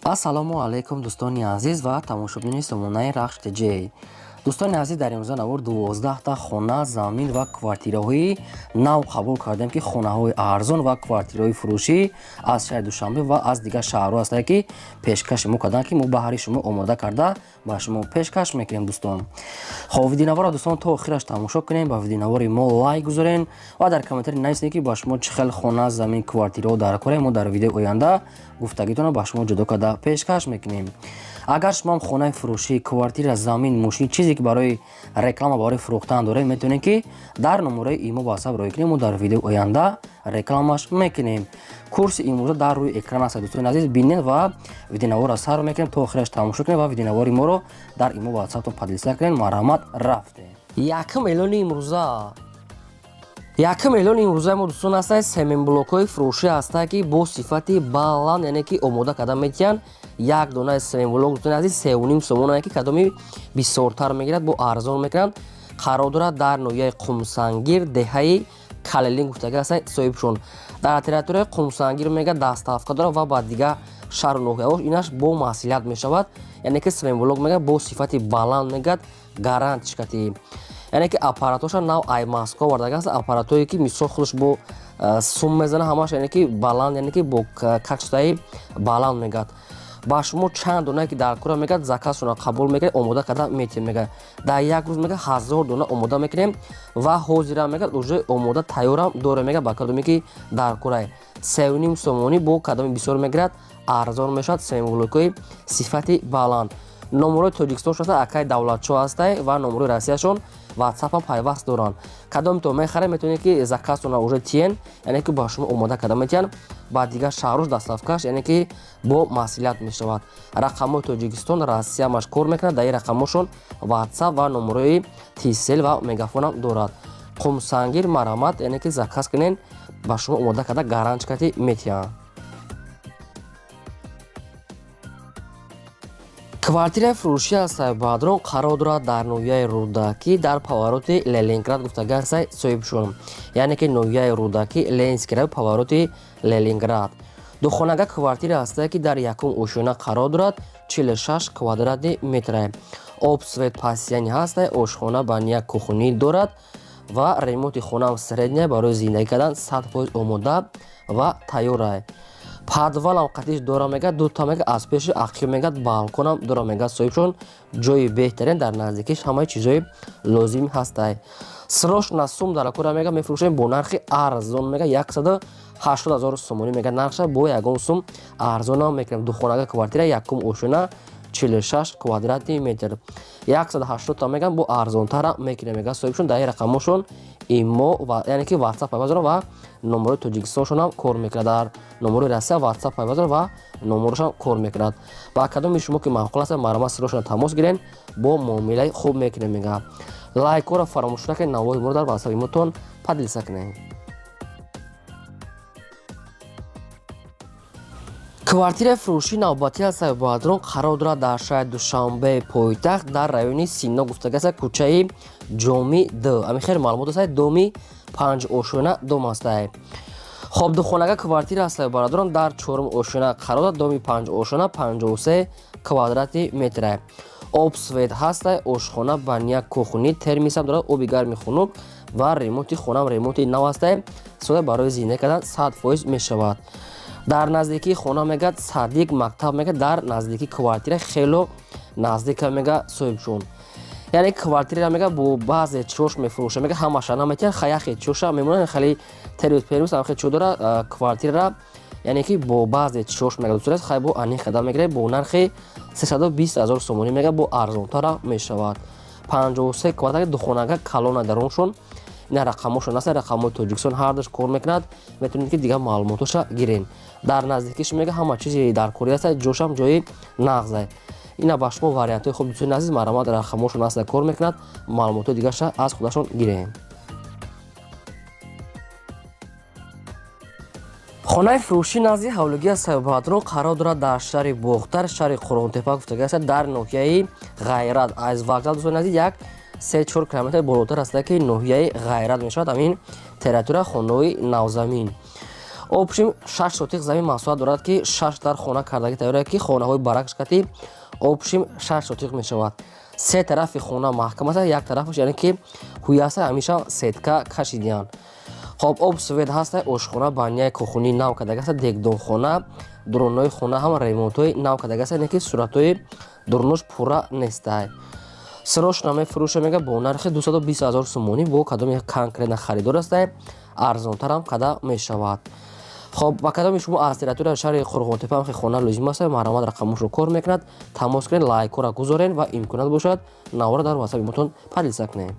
Ассалому алайкум, дӯстони азиз ва тамошобинони сомонаи Рахш ТЖ. Дӯстони азиз, дар имрӯза навор 12та хона, замин ва квартираҳои нав қабул кардем, ки хонаҳои арзон ва квартираҳои фурӯшӣ аз шаҳри Душанбе ва аз дигар шаҳрҳо ҳастанд, ки пешкаши мо карданд, ки мо баҳри шумо омода карда ба шумо пешкаш мекунем, дӯстон. Хоб, видеонаворро, дӯстон, то охираш тамошо кунем, ба видеонавори мо лайк гузорен ва дар комментарий нависед, ки ба шумо чӣ хел хона, замин, квартираҳо дар корем. Мо дар видеои оянда гуфтагитонро ба шумо ҷудо карда пешкаш мекунем. Агар шумоам хонаи фурӯшӣ, квартира, замин, мошин, чизе ки барои реклама, барои фурӯхтан доред, метавонед, ки дар номерои имо, ватсап роҳӣ кунем, мо дар видеои оянда рекламаш мекунем. Курси имрӯза дар рӯи экран аст, дӯстони азиз, бинед ва видеонаворро сар мекунем, то охираш тамошо кунем ва видеонавори моро дар имо, ватсаптон поделиться кунед. Марҳамат, рафтем. Якум эълони имрӯза, якум эълони имрӯзаи мо, дӯстон, ҳастад семенблокҳои фурӯшӣ ҳастад, ки бо сифати баланд, яъне ки омода карда метиҳанд. Як донаи семенблок, дӯстони азиз, 3,5 сомон, ки кадоми бисёртар мегирад, бо арзон мекунанд. Қарор дорад дар ноҳияи Қумсангир, деҳаи Калелин гуфтага ҳастад соҳибшон. Дар территорияи Қумсангир, мега, доставка дорад ва ба дигар шаҳру ноҳияҳо инаш бо масъулият мешавад. Яъне ки семенблок, мега, бо сифати баланд, мегӯяд, гарантиш кати, яъне ки аппаратҳоша нав ай Москва овардага аст, аппаратҳое ки мисол худаш бо сум мезана ҳамаш, яъне ки баланд, яъне ки бо качествои баланд. Мегӯяд, ба шумо чанд донае ки дар кора, мегӯяд, заказшона қабул мекунед, омода карда метиҳем. Мегӯяд, дар як рӯз, мегӯяд, 1000 дона омода мекунем ва ҳозирам, мегӯяд, уже омода тайёрам дорем. Мегӯяд, ба кадоме ки дар корае, 3,5 сомонӣ, бо кадоме бисёр мегирад, арзон мешавад. Семенблокҳои сифати баланд. Номерои Тоҷикистон шуда акай Давлатшоҳ ҳастай ва номерои Россияшон ватсапам пайваст доранд. Кадомто мехаред, метавонед, ки заказтона уже тиен, яъне ки ба шумо омода карда метиҳанд. Ба дигар шаҳрош доставкаш, яъне ки бо масъулият мешавад. Рақамҳои Тоҷикистон, Россиямаш кор мекунад. Дар ин рақамҳошон ватсап ва номерои Тисел ва Мегафонам дорад. Қумсангир, марҳамат, яъне ки заказ кунед, ба шумо омода карда гарантикати метиҳанд. Квартираи фурӯшӣ аз Сайбадрон қарор дорад дар ноҳияи Рӯдакӣ, дар повороти Ленинград гуфтага ҳастай соҳибшон, яъне ки ноҳияи Рӯдакӣ, Ленинский район, повороти Ленинград. Духонага квартира ҳастае, ки дар якум ошёна қарор дорад, 46 квадратный метра. Об, свет постоянный ҳастай, ошхона, баня, кухонӣ дорад ва ремонти хонаам средняя, барои зиндагӣ кардан 100% омода ва тайёрай. Подвалам қатиш дора, мега, дута, мега, аз пеши ақиб, мега, балконам дора, мега соҳибшон. Ҷои беҳтарин, дар наздикиш ҳамаи чизҳои лозим ҳастай. Срочно сум дар кора, мега, мефурӯшем бо нархи арзон, мега, 180 000 сомонӣ, мега, нархша бо ягон сум арзонам мекунем. Духонага квартира, якум ошёна, 46 квадратный метр, 180 та, меган, бо арзонтара мекунем, мега соҳибшон. Дар ин рақамҳошон имо ва, яъне ки ватсап пайваст дорад ва номерои Тоҷикистоншонам кор мекунад. Дар номерои Россия ватсап пайваст дорад ва номерошам кор мекунад. Ба кадоми шумо ки маъқул аст, марҳамат, сирошона тамос гирен, бо муомилаи хуб мекунем, мега. Лайкҳоро фаромӯш накунед, навои моро дар ватсапи мотон поделиться кунед. Квартираи фурӯшии навбатӣ аз Сайбадрон қарор дорад дар шаҳри Душанбе, пойтахт, дар райони Сино гуфтага аст, кӯчаи Ҷоми д. Ами хеле маълумот аст, доми панҷ ошёна дом ҳастай. Хоб, духонага квартира ҳастай, бародарон, дар чорум ошёна қарор дорад, доми панҷ ошёна, 53 квадратный метра. Об, свет ҳастай, ошхона, баня, кухни, термисам дорад, оби гарми, хунук ва ремонти хонаам ремонти нав ҳастай. Сода барои зиндагӣ кардан 100% мешавад. Дар наздикии хона, мегӯяд, садик, мактаб, мегӯяд, дар наздикии квартира хело наздика, мега соҳибшон. Яъне квартира, мега, бо баъзе чиҳош мефурӯша, мега, ҳамаша наметиҳад, хаяхе чиҳоша мемонад, хеле термос пермос хеле чиҳо дора квартира, яъне ки бо баъзе чиҳош, мега, дӯстон, хай бо ани хада мегирад бо нархи 320 000 сомонӣ, мега, бо арзонтара мешавад. 53 квадрат, духонага калона даруншон. Ина рақамҳошон аст, рақамҳои Тоҷикистон ҳардуш кор мекунад. Метавонед, ки дигар маълумотоша гирен. Дар наздикиш, мега, ҳама чизи даркорӣ аст, ҷошам ҷои нағзе. Ина ба шумо вариантҳои хуб, дӯстони азиз, марҳамат, рақамҳошон аст, кор мекунад, маълумотҳои дигарша аз худашон гирем. Хонаи фурӯшӣ назди ҳавлигии Сайбадрон қарор дорад дар шаҳри Бохтар, шаҳри Қурғонтепа гуфтага аст, дар ноҳияи Ғайрат. Аз вокзал, дӯстони азиз, як 3-4 километр болотар аст, ки ноҳияи Ғайрат мешавад. Ҳамин территория хонаҳои навзамин. Общем, 6 сотих замин масоҳат дорад, ки 6 дар хона кардагӣ тайёр, ки хонаҳои баракш кати общем 6 сотих мешавад. Се тарафи хона маҳкам аст, як тарафаш, яъне ки ҳуяста, ҳамеша сетка кашидиянд. Хоб, об, свет ҳаста, ошхона, баняи кухонӣ нав кардаги аст, дегдонхона, дурунои хона ҳам ремонтҳои нав кардаги аст, яъне ки суратҳои дурунош пурра нестай. Срочно мефурӯша, мега, бо нархи 220 ҳазор сомонӣ. Бо кадоми конкретно харидор астай, арзонтарам када мешавад. Хоб, ба кадоми шумо аз территорияи шаҳри Қурғонтепа ҳам хона лозим аст, марҳамат, рақамошро кор мекунад, тамос кунед, лайкҳоро гузоред ва имконият бошад, навора дар ватсапи мотон поделиться кунед.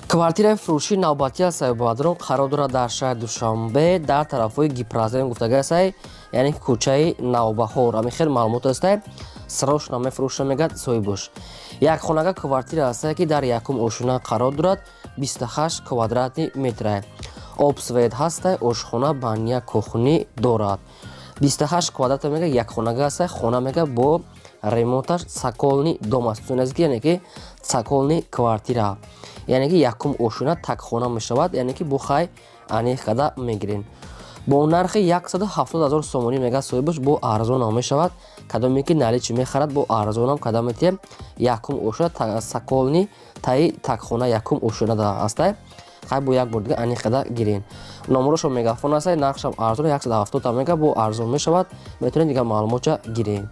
Квартираи фурӯшии навбатӣ аз Сайбадрон қарор дорад дар шаҳри Душанбе, дар тарафҳои Гипразен гуфтагасай, яъне ки кӯчаи Навбаҳор. Ҳамин хел маълумот ҳастай. Срочно мефурӯша, мегӯяд соҳибош. Як хонага квартира ҳастае, ки дар якум ошёна қарор дорад, 28 квадратный метра. Об, свет ҳастай, ошхона, баня, кухни дорад. 28 квадрата, мега, як хонага ҳастай. Хона, мега, бо ремонташ цокольный дом аст, яъне ки цокольный квартира, яъне ки якум ошёна такхона мешавад, яъне ки бо хай аниқ када мегирем. Бо нархи 170 ҳазор сомонӣ, мега соҳибаш, бо арзонам мешавад. Кадоме ки наличный мехарад, бо арзонам када метиҳем. Якум ошёна, цокольный, таи такхона, якум ошёна ҳастай. Хай, бо як бор дига аниқ када гирем. Номерошон Мегафон ҳастай. Нархшам арзон, 170 мега, бо арзон мешавад. Метавонед дигар маълумотча гирем.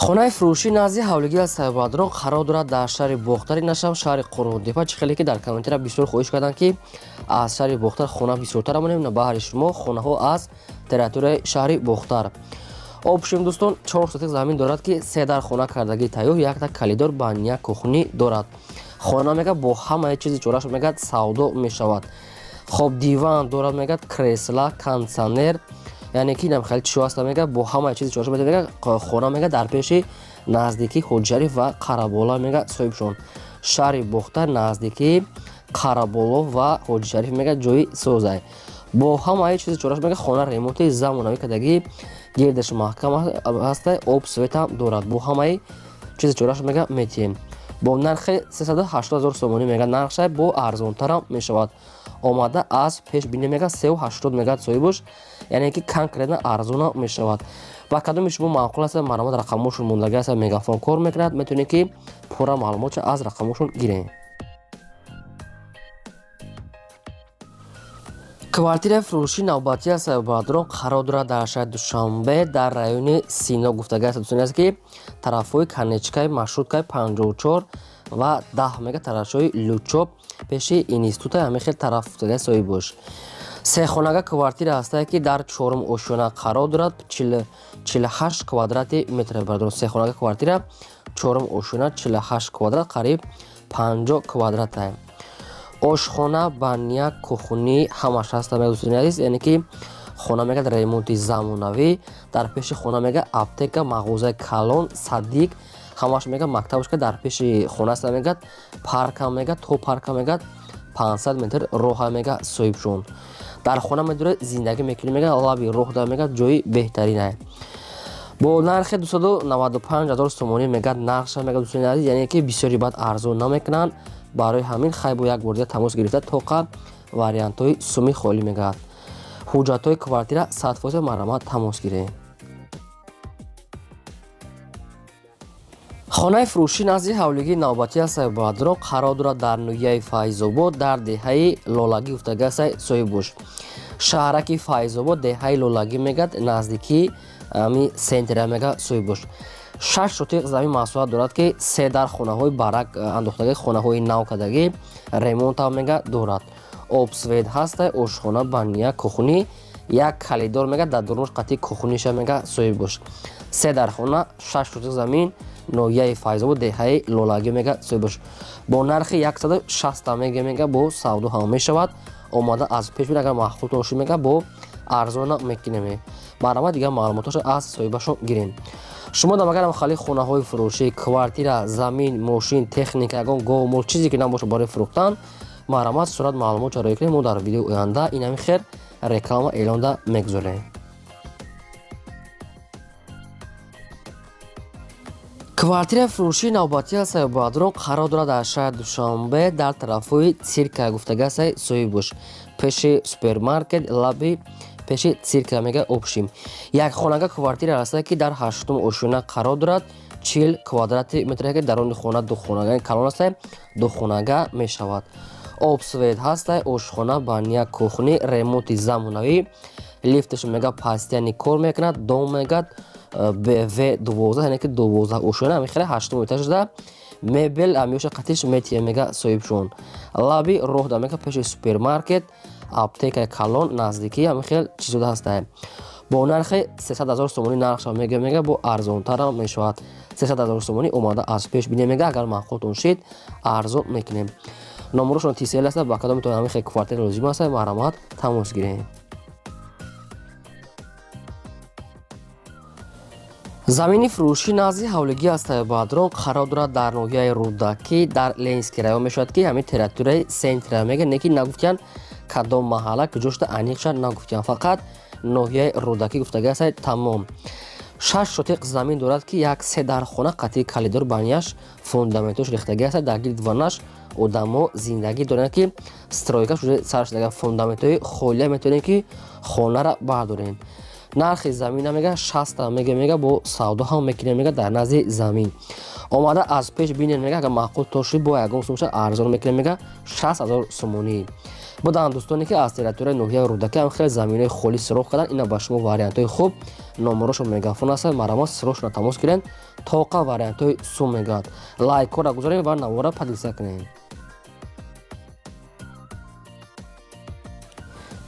Хонаи фурӯшӣ назди ҳавлигии Сайбадрон қарор дорад дар шаҳри Бохтари нашав, шаҳри Қурғонтепа. Чӣ хеле ки дар комментария бисёр хоҳиш карданд, ки аз шаҳри Бохтар хона бисёртар монем, на баҳри шумо хонаҳо аз территорияи шаҳри Бохтар. Общем, дӯстон, 4 сотих замин дорад, ки се дар хона кардагӣ тайёр, якта калидор, баня, кухни дорад. Хона, мега, бо ҳамаи чизи чораш, мегӯяд, савдо мешавад. Хоб, диван дорад, мегӯяд, кресла, кондитсионер, яъне ки инам хеле чизо ҳаста, мега, бо ҳамаи чизи чораш мега. Хона, мега, дар пеши наздикии Ҳоҷишариф ва Қарабола, мега соҳибшон. Шаҳри Бохтар, наздикии Қараболо ва Ҳоҷишариф, мега, ҷои созай. Бо ҳамаи чизи чораш, мега, хона ремонти замонавӣ кардагӣ, гирдаш маҳкам ҳаста, об, светам дорад. Бо ҳамаи чизи чораш, мега, метиҳем бо нархи 380 ҳазор сомонӣ, мега, нархшай бо арзонтарам мешавад. Омада аз пеш бинӣ, мега, 3,80, мегӯяд соҳибош, яъне ки конкретно арзона мешавад. Ба кадоми шумо маъқул аст, марҳамат, рақамошон мондагӣ аст, Мегафон кор мекунад, метавонед ки пурра маълумотша аз рақамошон гирем. Квартираи фурӯшии навбатии Сайбадрон қарор дорад дар шаҳри Душанбе, дар райони Сино гуфтагӣ аст, дӯстони азиз, ки тарафҳои конечкаи маршруткаи 54 ва 10, мега, тарафҳои Лучоб, пеши института, ҳамин хел тараф гуфтагӣ соҳибош. Сехонага квартира ҳастае, ки дар чорум ошёна қарор дорад, 48 квадрати метр, бардорон. Сехонага квартира, чорум ошёна, 48 квадрат, қариб 50 квадрата. Ошхона, баня, кухни ҳамаш ҳаста, мега, дӯстони азиз, яъне ки хона, мега, ремонти замонавӣ. Дар пеши хона, мега, аптека, мағозаи калон, садик, ҳамаш, мега, мактабашка дар пеши хона аста, мегӯяд, паркам, мега, то парка, мегӯяд, 500 метр роҳа, мега соҳибшон. Дар хона медоред, зиндагӣ мекунӣ, мега, лаби роҳ да, мега, ҷои беҳтаринае. Бо нархи 295 ҳазор сомонӣ, мегӯяд, нархша, мега, дӯстони азиз, яъне ки бисёри баъд арзон намекунанд. Барои ҳамин хай бо як бор дига тамос гирифта, тоқа вариантҳои суми холӣ, мегӯяд. Ҳуҷҷатҳои квартира 100%, марҳамат, тамос гиред. Хонаи фурӯшӣ назди ҳавлигии навбатии Сайбадрон қарор дорад дар ноҳияи Файзобод, дар деҳаи Лолагӣ гуфтагасай соҳибош. Шаҳраки Файзобод, деҳаи Лолагӣ, мегӯяд, наздикии ами центра, мега соҳибош. 6 сотиқ замин масоҳат дорад, ки се дар хонаҳои барак андохтагӣ, хонаҳои нав кардагӣ, ремонтам, мега, дорад. Об, свет ҳаста, ошхона, баня, кухни, як калидор, мега, дар дурнуш қатъи кухниша, мега соҳибош. Се дар хона, 6 сотиқ замин, ноҳияи Файзобод, деҳаи Лолагӣ, мега соҳибош. Бо нархи 160 мега, бо савдо ҳам мешавад. Омада аз пеш бин, агар маъқултон шуд, мега, бо арзона мекунем. Марҳамат, дигар маълумотҳоша аз соҳибашон гирем. Шумо дам агарам хали хонаҳои фурӯшӣ, квартира, замин, мошин, техника, ягон гов, мол, чизе ки набошад барои фурӯхтан, марҳамат, сурат маълумот ҷароӣ кунем. Мо дар видеои оянда инами хер реклама эълонда мегузорем. Квартираи фурӯшии навбатӣ ҳастаю, бародарон, қарор дорад дар шаҳри Душанбе, дар тарафҳои цирка гуфтага ҳастай, соҳибош, пеши супермаркет, лаби пеши цирка мега. Общим як хонага квартира ҳастае, ки дар ҳаштум ошёна қарор дорад, 40 квадрати метр, ки даруни хона ду хонага калон ҳастай, ду хонага мешавад. Об, свет ҳастай, ошхона, баня, кухни, ремонти замонавӣ, лифташ мега постоянно кор мекунад. Дом мегад бв 12, яъне ки 12 ошёна, ҳамин хеле ҳаштум этаж шуда, мебел амёша қатиш метия мега соҳибшон. Лаби роҳ да мега, пеши супермаркет, аптекаи калон наздикӣ, ҳамин хел чизода ҳастай. Бо нархи 300 ҳазор сомонӣ нархша мега, бо арзонтарам мешавад. 300 ҳазор сомонӣ, омада аз пеш бинем мега, агар маъқултон шид, арзон мекунем. Номерошон тисел аст. Ба кадомитон ҳамин хел квартира лозим аст, марҳамат, тамос гирем. Замини фурӯшӣ назди ҳавлигӣ ҳастаю, бародарон, қарор дорад дар ноҳияи Рӯдакӣ, дар Ленинский район мешавад, ки ҳамин территорияи центра мега, не ки нагуфтиян кадом маҳалла куҷо шуда, аниқша нагуфтиян, фақат ноҳияи Рӯдакӣ гуфтага ҳастай, тамом. 6 сотиқ замин дорад, ки як се дархона қатъи калидор, баняш, фундаментош рехтагӣ ҳаст, дар гирди ванаш одамо зиндагӣ доранд, ки стройкаш уже сар шудага, фундаментҳои холия, метавонем ки хонара бардорем. Нархи замина мега 60 мега, бо савдо ҳам мекунем мега. Дар назди замин омада аз пеш бинем мега, агар маъқул то шуд, бо ягон сумша арзон мекунем мега, 60 ҳазор сомонӣ. Буданд дӯстоне, ки аз территорияи ноҳияи Рӯдакӣ ҳам хеле заминои холӣ суроғ карданд, ина ба шумо вариантҳои хуб. Номерошон мегафон аст, марҳамат, сирошона тамос гиред, тоқа вариантҳои сум мегӯяд. Лайкҳоро гузорем ва навора поделиться кунем.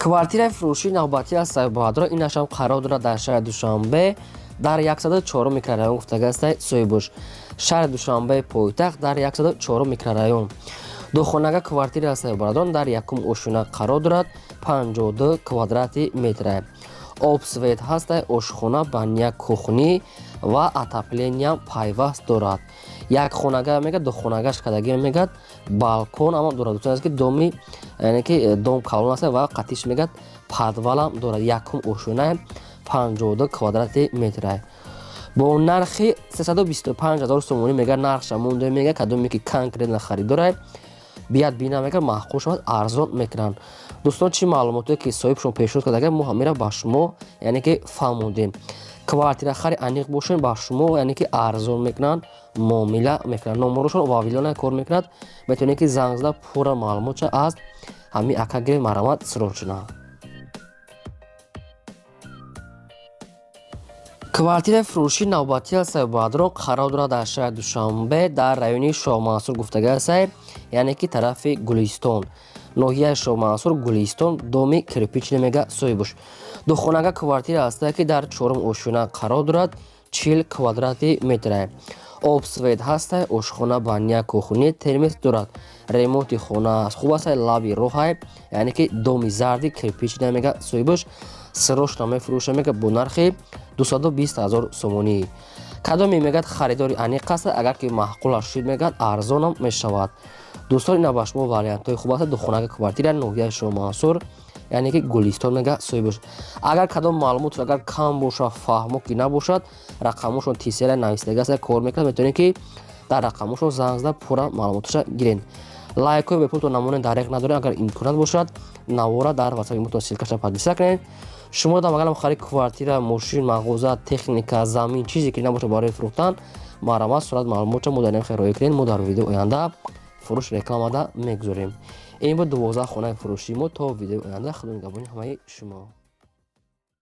Квартираи фурӯшии навбатӣ аст, бародаро, инашам қарор дорад дар шаҳри Душанбе, дар 104 микрорайон гуфтага ҳастай, соҳибош, шаҳри Душанбе, пойтахт, дар 104 микрорайон. Духонага квартира ҳастай, бародарон, дар якум ошёна қарор дорад, 52 квадрати метра. Об, свет ҳастай, ошхона, баня, кухни ва отопления пайваст дорад. Як хонага мега, духонагаш кадаги мегад, балкон ама дорад. Дӯстон, ки доми, яъне ки дом калон аст ва қатиш мегад подвалам дорад. Якум ошёна, 52 квадрати метра, бо нархи 325 ҳазор сомонӣ мега нархша монда мега. Кадоме ки конкретно харидорай, бият бина мега, маъқул шавад, арзон мекунанд. Дӯстон, чӣ маълумотое ки соҳибшон пешниҳод кардага, мо ҳамира ба шумо, яъне ки, фаҳмондем. Квартира хари аниқ бошем, ба шумо, яъне ки, арзон мекунанд, муомила мекунанд. Номерошон вавилона кор мекунад, метавонед ки занг зада пурра маълумотша аз ҳамин ака гиред. Марҳамат, сирочина. Квартираи фурӯшии навбатӣ ҳастаю, бародарон, қарор дорад дар шаҳри Душанбе, дар райони Шоҳмансур гуфтага ҳастай, яъне ки тарафи Гулистон, ноҳияи Шоҳмансур, Гулистон, доми кирпичный мега, соҳибош. Духонага квартира ҳастае, ки дар чорум ошёна қарор дорад, 40 квадрати метра. Об, свет ҳастай, ошхона, баня, кухни, термес дорад. Ремонти хона хуб астай, лаби роҳай, яъне ки доми зарди кирпичный мега, соҳибош. Срочно мефурӯша мега бо нархи 220 ҳазор сомонӣ. Кадоме мегӯяд харидори аниқ аст, агар ки маъқулаш шуд, мегӯяд, арзонам мешавад. Дӯстон, ина ба шумо вариантҳои хуб аст. Духонака квартира, ноҳияи Шоҳмансур, яъне ки Гулистон мега, соҳибош. Агар кадом маълумот агар кам бошад, фаҳмо ки набошад, рақамошон тисера нависдага аст, кор мекунад, метавонед ки дар рақамошон занг зада пурра маълумоташа гиред. Лайкҳои бепултон намонед, дареғ надоред. Агар имконият бошад, навора дар ватсапи мотон ссылкаша поделиться кунед. Шумо дар магалам хари квартира, мошин, мағоза, техника, замин, чизе ки набошад барои фурӯхтан, марҳамат, сурат маълумотша мо дар ин роя кунед, мо дар видеои оянда фурӯш рекламада мегузорем. Ин буд 12 хонаи фурӯшии мо. То видеои оянда, худо нигаҳбони ҳамаи шумо.